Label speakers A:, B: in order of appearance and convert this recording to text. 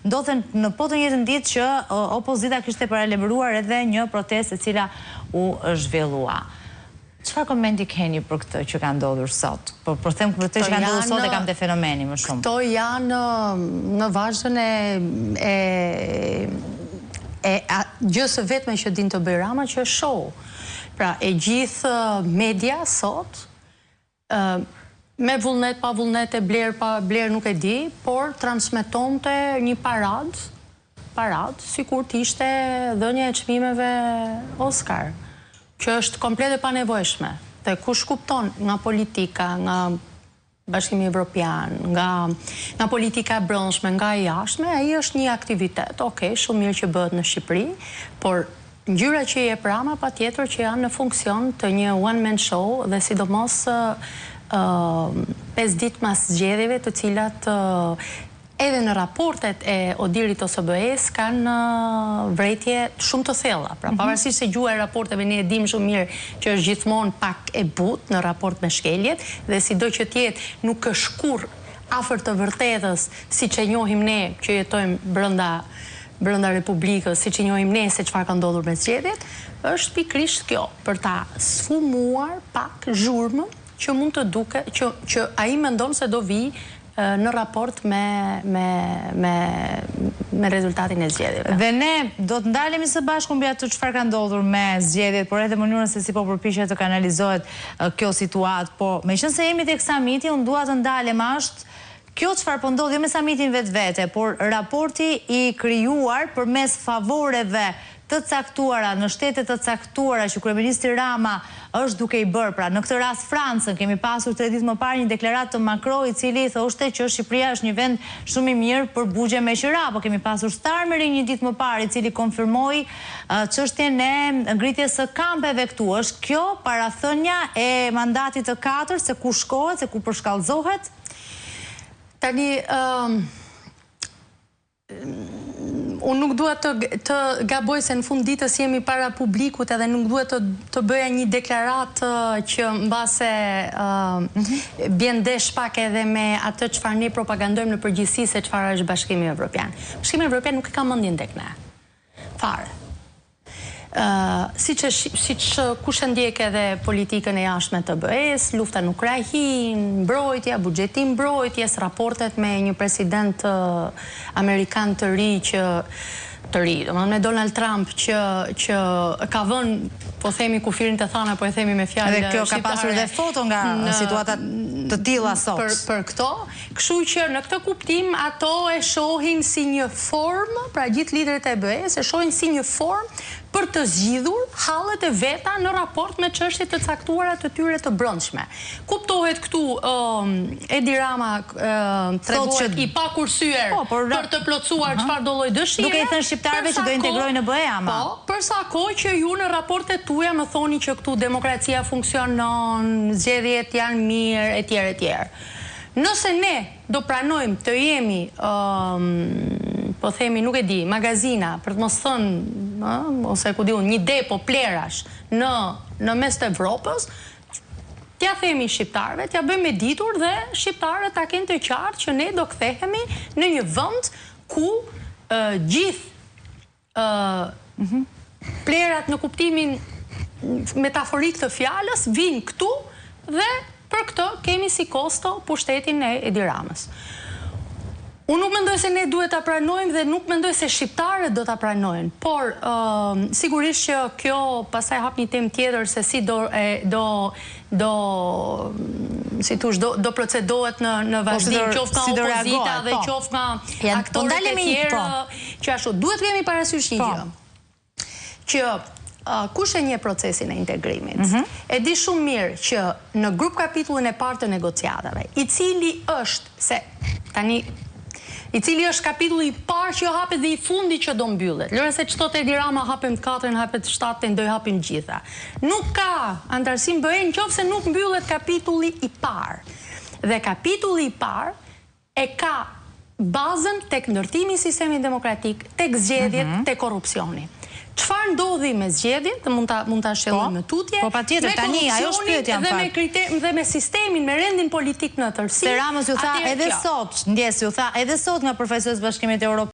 A: Ndodhën në po të njëjtën ditë që opozita kishte paralajmëruar edhe një protestë e cila u zhvillua. Çfarë komenti keni për këtë që ka ndodhur sot? Po po them për këtë që ka ndodhur sot e kam te fenomeni më
B: shumë. Këto janë në vazhdën e e e gjësë së vetme që din të bëjë Rama që është show. Pra e gjithë media sot me vullnet, pa vullnet, e blerë, pa blerë, nuk e di, por transmetonte një paradë, paradë, sikur të ishte dhënia e çmimeve Oscar, që është komplet e panevojshme. Dhe kush kupton nga politika, nga Bashkimi Evropian, nga nga politika e brendshme, nga e jashtme, ai është një aktivitet, ok, shumë mirë që bëhet në Shqipëri, por Ngjyra që i jep Rama patjetër që janë në funksion të një one man show dhe sidomos 5 ditë mas zgjedhjeve të cilat edhe në raportet e ODIHR-it të OSBE-së kanë vërejtje shumë të thella. Pra, pavarësisht se gjuha e raporteve ne e dimë shumë mirë që është gjithmonë pak e butë në raport me shkeljet dhe sido që të jetë nuk është kurrë afër të vërtetës siç e njohim ne që jetojmë brenda brenda Republikës, siç e njohim ne se çfarë ka ndodhur me zgjedhjet, është pikërisht kjo, për ta sfumuar pak zhurmën që mund të duke, që që ai mendon se do vijë në raport me me me me rezultatin e zgjedhjeve.
A: Dhe ne do të ndalemi së bashku mbi atë çfarë ka ndodhur me zgjedhjet, por edhe mënyrën se si po përpiqet të kanalizohet kjo situatë. Po, meqenëse jemi tek samiti, unë dua të ndalem, a është kjo çfarë po ndodh jo me samitin vetvete, por raporti i krijuar përmes favoreve të caktuara në shtete të caktuara që kryeministri Rama është duke i bërë, pra në këtë rast Francën, kemi pasur tre ditë më parë një deklaratë të Macron i cili thoshte që Shqipëria është një vend shumë i mirë për burgje me qira, apo kemi pasur Starmerin një ditë më parë i cili konfirmoi çështjen e ngritjes së kampeve këtu. Është kjo parathënia e mandatit të katërt se ku shkohet, se ku përshkallëzohet?
B: Tani, unë nuk dua të të gaboj se në fund ditës jemi para publikut edhe nuk dua të të bëja një deklaratë që mbase uh, bie ndesh pak edhe me atë çfarë ne propagandojmë në përgjithësi se çfarë është Bashkimi Evropian. Bashkimi Evropian nuk e ka mendjen tek ne. Fare. Siç e siç kush e ndjek edhe politikën e jashtme të BE-së, lufta në Ukrainë, mbrojtja, buxheti i mbrojtjes, raportet me një president amerikan të ri që të ri, domethënë me Donald Trump që që ka vënë po themi kufirin te thana, po e themi me fjalë
A: Dhe kjo ka pasur edhe foto nga situata të tilla sot.
B: Për për këto, Kështu që në këtë kuptim ato e shohin si një formë, pra gjithë liderët e BE-së e shohin si një formë për të zgjidhur hallet e veta në raport me çështje të caktuara të tyre të brendshme. Kuptohet këtu Edi Rama tregohet i pakursyer po, por, për të plotësuar çfarëdo lloj dëshire.
A: Duke i thënë shqiptarëve që do integrojnë në BE
B: ama. Po, për sa kohë që ju në raportet tuaja më thoni që këtu demokracia funksionon, zgjedhjet janë mirë etj etj. Nëse ne do pranojmë të jemi, po themi, nuk e di, magazina, për të mos thënë, ë, ose ku di unë, një depo plehrash në në mes të Evropës, t'ia themi shqiptarëve, t'ia bëjmë me ditur dhe shqiptarët ta kenë të qartë që ne do kthehemi në një vend ku gjithë Plehrat në kuptimin metaforik të fjalës vijnë këtu dhe për këtë kemi si kosto pushtetin e Edi Ramës. Unë nuk mendoj se ne duhet ta pranojmë dhe nuk mendoj se shqiptarët do ta pranojnë, por sigurisht që kjo pastaj hap një temë tjetër se si do e do do si thush do do procedohet në në po, vazhdim qoftë nga opozita dhe po. qoftë nga po, aktorët e tjerë që ashtu duhet të kemi parasysh një gjë që kush e njeh procesin e integrimit mm -hmm. e di shumë mirë që në grup kapitullin e parë të negociatave i cili është Se tani i cili është kapitulli i parë që hapet dhe i fundit që do mbyllet. Lëre se ç'thotë Edi Rama hapim të katrin, hapim të shtatin, do i hapim të gjitha. Nuk ka anëtarësim BE në qoftë se nuk mbyllet kapitulli i parë. Dhe kapitulli i parë e ka bazën tek ndërtimi i sistemit demokratik, tek zgjedhjet, mm -hmm. tek korrupsioni. Çfarë ndodhi me zgjedhjet, dhe mund ta mund ta shtjellojmë më
A: tutje. Po patjetër, tani ajo është pyetja
B: në fakt. Dhe me kriter dhe me sistemin, me rendin politik në
A: tërësi. Se Ramës ju tha edhe sot, ndjesë, ju tha edhe sot nga përfaqësues të Bashkimit Evropian.